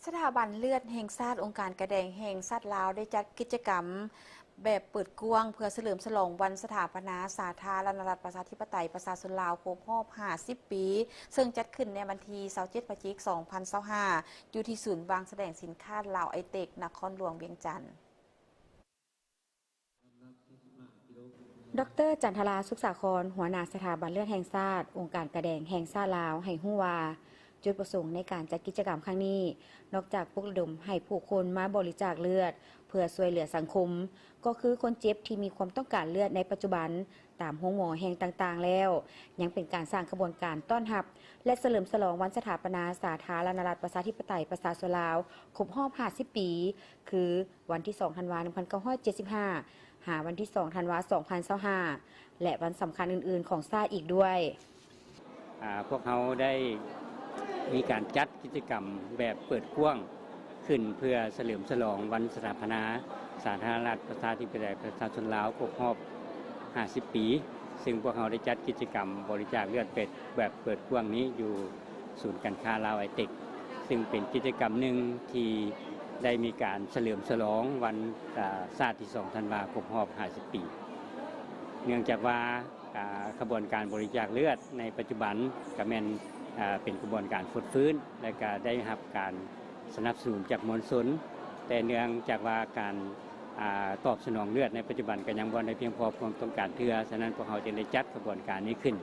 ສະຖາບັນເລືອດແຫ່ງຊາດ ອົງການກາແດງແຫ່ງຊາດລາວ ໄດ້ຈັດກິດຈະກຳແບບເປີດກວ້າງ ເພື່ອສະເຫຼີມສະຫຼອງວັນສະຖາປະນາສາທາລະນະລັດ ປະຊາທິປະໄຕ ປະຊາຊົນລາວ ຄົບຮອບຫ້າສິບປີ ເຊິ່ງຈັດຂຶ້ນໃນວັນທີຊາວເຈັດ ພະຈິກ ສອງພັນຊາວຫ້າ ຢູ່ທີ່ສູນວາງສະແດງສິນຄ້າລາວໄອເຕັກ ນະຄອນຫຼວງວຽງຈັນ. ດອກເຕີ ຈັນທະລາ ສຸກສາຄອນ ຫົວໜ້າສະຖາບັນເລືອດແຫ່ງຊາດ ອົງການກາແດງແຫ່ງຊາດລາວ ໃຫ້ຮູ້ວ່າ ຈຸດປະສົງໃນການຈັດກິດຈະກຳຄັ້ງນີ້ ນອກຈາກປຸກລະດົມໃຫ້ຜູ້ຄົນມາບໍລິຈາກເລືອດ ເພື່ອຊ່ວຍເຫຼືອສັງຄົມ ກໍຄືຄົນເຈັບທີ່ມີຄວາມຕ້ອງການເລືອດໃນປັດຈຸບັນ ຕາມໂຮງໝໍແຫ່ງຕ່າງໆແລ້ວ ຍັງເປັນການສ້າງຂະບວນການຕ້ອນຮັບ ແລະ ສະເຫຼີມສະຫຼອງວັນສະຖາປະນາສາທາລະນະລັດ ປະຊາທິປະໄຕ ປະຊາຊົນລາວ ຄົບຮອບຫ້າສິບປີ ຄື ວັນທີສອງ ທັນວາ ໜຶ່ງພັນເກົ້າຮ້ອຍເຈັດສິບຫ້າ ຫາວັນທີສອງ ທັນວາ ສອງພັນຊາວຫ້າ ແລະ ວັນສຳຄັນອື່ນໆຂອງຊາດອີກດ້ວຍ. ອາ ພວກເຮົາໄດ້ມີການຈັດກິດຈະກຳແບບເປີດກວ້າງຂຶ້ນ ເພື່ອສະເຫຼີມສະຫຼອງວັນສະຖາປະນາສາທາລະນະລັດ ປະຊາທິປະໄຕ ປະຊາຊົນລາວ ຄົບຮອບຫ້າສິບປີ ຊຶ່ງພວກເຮົາໄດ້ຈັດກິດຈະກຳບໍລິຈາກເລືອດເປັດແບບເປີດກວ້າງນີ້ຢູ່ ສູນການຄ້າລາວໄອເຕັກ ຊຶ່ງເປັນກິດຈະກຳໜຶ່ງທີ່ໄດ້ມີການສະເຫຼີມສະຫຼອງວັນ ອາ ຊາດທີສອງ ທັນວາ ຄົບຮອບຫ້າສິບປີ. ເນື່ອງຈາກວ່າ ອາ ຂະບວນການບໍລິຈາກເລືອດໃນປັດຈຸບັນກະແມ່ນ ອາ ເປັນຂະບວນການຟົດຟື້ນ ແລະ ກະໄດ້ຮັບການສະໜັບສະໜູນຈາກມວນຊົນ, ແຕ່ເນື່ອງຈາກວ່າການ ອາ ຕອບສະໜອງເລືອດໃນປັດຈຸບັນກໍຍັງບໍ່ໄດ້ພຽງພໍຄວາມຕ້ອງການເທື່ອ, ສະນັ້ນພວກເຮົາຈຶ່ງໄດ້ຈັດຂະບວນການນີ້ຂຶ້ນ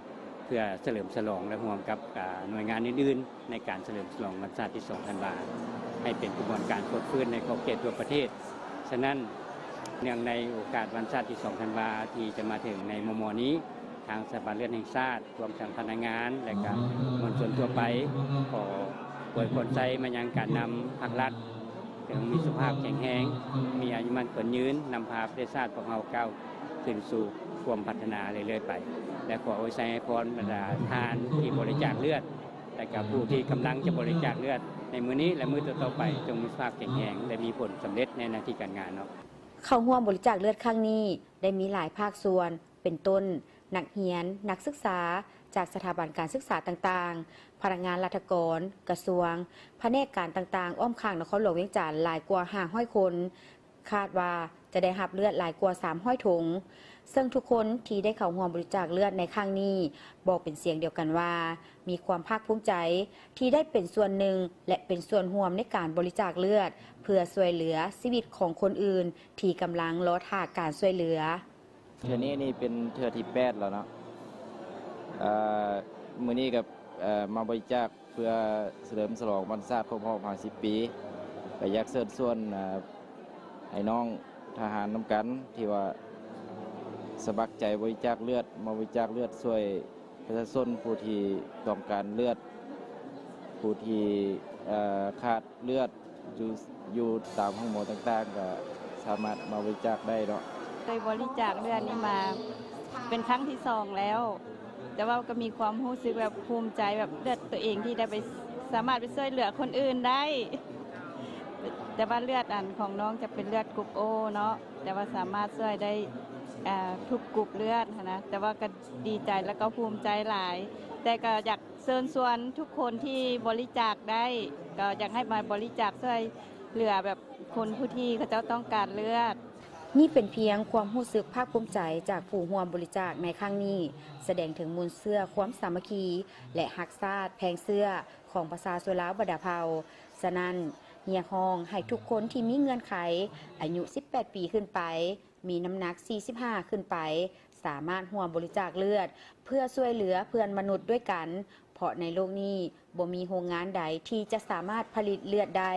ເພື່ອສະເຫຼີມສະຫຼອງ ແລະ ຮ່ວມກັບ ອາ ໜ່ວຍງານອື່ນໆ ໃນການສະເຫຼີມສະຫຼອງວັນຊາດທີສອງ ທັນວາ ໃຫ້ເປັນຂະບວນການຟົດຟື້ນໃນຂອບເຂດທົ່ວປະເທດ. ສະນັ້ນ ເນື່ອງໃນໂອກາດວັນຊາດທີສອງ ທັນວາ ທີ່ຈະມາເຖິງໃນມໍ່ໆນີ້, ທາງສະຖາບັນເລືອດແຫ່ງຊາດ ລວມທັງພະນັກງານ ແລະ ກະມວນຊົນທົ່ວໄປ ຂໍອວຍພອນໄຊມາຍັງການນຳພັກລັດ ຈົ່ງມີສຸຂະພາບແຂງແຮງ, ມີອາຍຸໝັ້ນຂວັນຍືນ, ນຳພາປະເທດຊາດພວກເຮົາກ້າວຂຶ້ນສູ່ຄວາມພັດທະນາເລື້ອຍໆໄປ ແລະ ຂໍອວຍໄຊໃຫ້ພອນບັນດາທ່ານທີ່ບໍລິຈາກເລືອດ ແລະ ກະຜູ້ທີ່ກຳລັງຈະບໍລິຈາກເລືອດໃນມື້ນີ້ ແລະ ມື້ຕໍ່ໆໄປ ຈົ່ງມີສຸຂະພາບແຂງແຮງ ແລະ ມີຜົນສຳເລັດໃນໜ້າທີ່ການງານເນາະ. ເຂົ້າຮ່ວມບໍລິຈາກເລືອດຄັ້ງນີ້ ໄດ້ມີຫຼາຍພາກສ່ວນ ເປັນຕົ້ນ ນັກຮຽນ, ນັກສຶກສາຈາກສະຖາບັນການສຶກສາຕ່າງໆ, ພະນັກງານລັດຖະກອນ, ກະຊວງ, ພະແນກການຕ່າງໆ ອ້ອມຂ້າງນະຄອນຫຼວງວຽງຈັນ ຫຼາຍກວ່າຫ້າຮ້ອຍຄົນ, ຄາດວ່າຈະໄດ້ຮັບເລືອດຫຼາຍກວ່າສາມຮ້ອຍຖົງ. ເຊິ່ງທຸກຄົນທີ່ໄດ້ເຂົ້າຮ່ວມບໍລິຈາກເລືອດໃນຄັ້ງນີ້ ບອກເປັນສຽງດຽວກັນວ່າ ມີຄວາມພາກພູມໃຈທີ່ໄດ້ເປັນສ່ວນໜຶ່ງ ແລະ ເປັນສ່ວນຮ່ວມໃນການບໍລິຈາກເລືອດ ເພື່ອຊ່ວຍເຫຼືອຊີວິດຂອງຄົນອື່ນທີ່ກຳລັງລໍຖ້າການຊ່ວຍເຫຼືອ. ເທື່ອນີ້ນີ້ເປັນເທື່ອທີແປດແລ້ວເນາະ. ເອີ ມື້ນີ້ກໍ ເອີ ມາບໍລິຈາກເພື່ອສະເຫຼີມສະຫຼອງວັນຊາດຄົບຮອບຫ້າສິບປີ. ກໍຢາກເຊີນຊວນ ເອີ ອ້າຍນ້ອງທະຫານນຳກັນ ທີ່ວ່າສະໝັກໃຈບໍລິຈາກເລືອດ ມາບໍລິຈາກເລືອດຊ່ວຍປະຊາຊົນຜູ້ທີ່ຕ້ອງການເລືອດ ຜູ້ທີ່ ເອີ ຂາດເລືອດ ຢູ່ ຢູ່ຕາມໂຮງໝໍຕ່າງໆ ກໍສາມາດມາບໍລິຈາກໄດ້ເນາະ. ເຄີຍບໍລິຈາກເລືອດນີ້ມາເປັນຄັ້ງທີສອງແລ້ວ, ແຕ່ວ່າກໍມີຄວາມຮູ້ສຶກແບບພູມໃຈ ແບບເລືອດຕົວເອງທີ່ໄດ້ໄປ ສາມາດໄປຊ່ວຍເຫຼືອຄົນອື່ນໄດ້. ແຕ່ວ່າເລືອດອັນຂອງນ້ອງຈະເປັນເລືອດກຸ່ມໂອເນາະ, ແຕ່ວ່າສາມາດຊ່ວຍໄດ້ ອາ ທຸກກຸ່ມເລືອດຫັ້ນນະ, ແຕ່ວ່າກໍດີໃຈ ແລ້ວກໍພູມໃຈຫຼາຍ, ແຕ່ກໍຢາກ ເຊີນຊວນທຸກຄົນທີ່ບໍລິຈາກໄດ້ ກໍຢາກໃຫ້ມາບໍລິຈາກຊ່ວຍເຫຼືອແບບຄົນຜູ້ທີ່ເຂົາເຈົ້າຕ້ອງການເລືອດ. ນີ້ເປັນພຽງຄວາມຮູ້ສຶກພາກພູມໃຈຈາກຜູ້ຮ່ວມບໍລິຈາກໃນຄັ້ງນີ້, ສະແດງເຖິງມູນເຊື້ອຄວາມສາມັກຄີ ແລະ ຮັກຊາດແພງເຊື້ອຂອງປະຊາຊົນລາວບັນດາເຜົ່າ. ສະນັ້ນ, ຮຽກຮ້ອງໃຫ້ທຸກຄົນທີ່ມີເງື່ອນໄຂ ອາຍຸສິບແປດປີຂຶ້ນໄປ, ມີນ້ຳໜັກສີ່ສິບຫ້າຂຶ້ນໄປ ສາມາດຮ່ວມບໍລິຈາກເລືອດ ເພື່ອຊ່ວຍເຫຼືອເພື່ອນມະນຸດດ້ວຍກັນ, ເພາະໃນໂລກນີ້ບໍ່ມີໂຮງງານໃດທີ່ຈະສາມາດຜະລິດເລືອດໄດ້.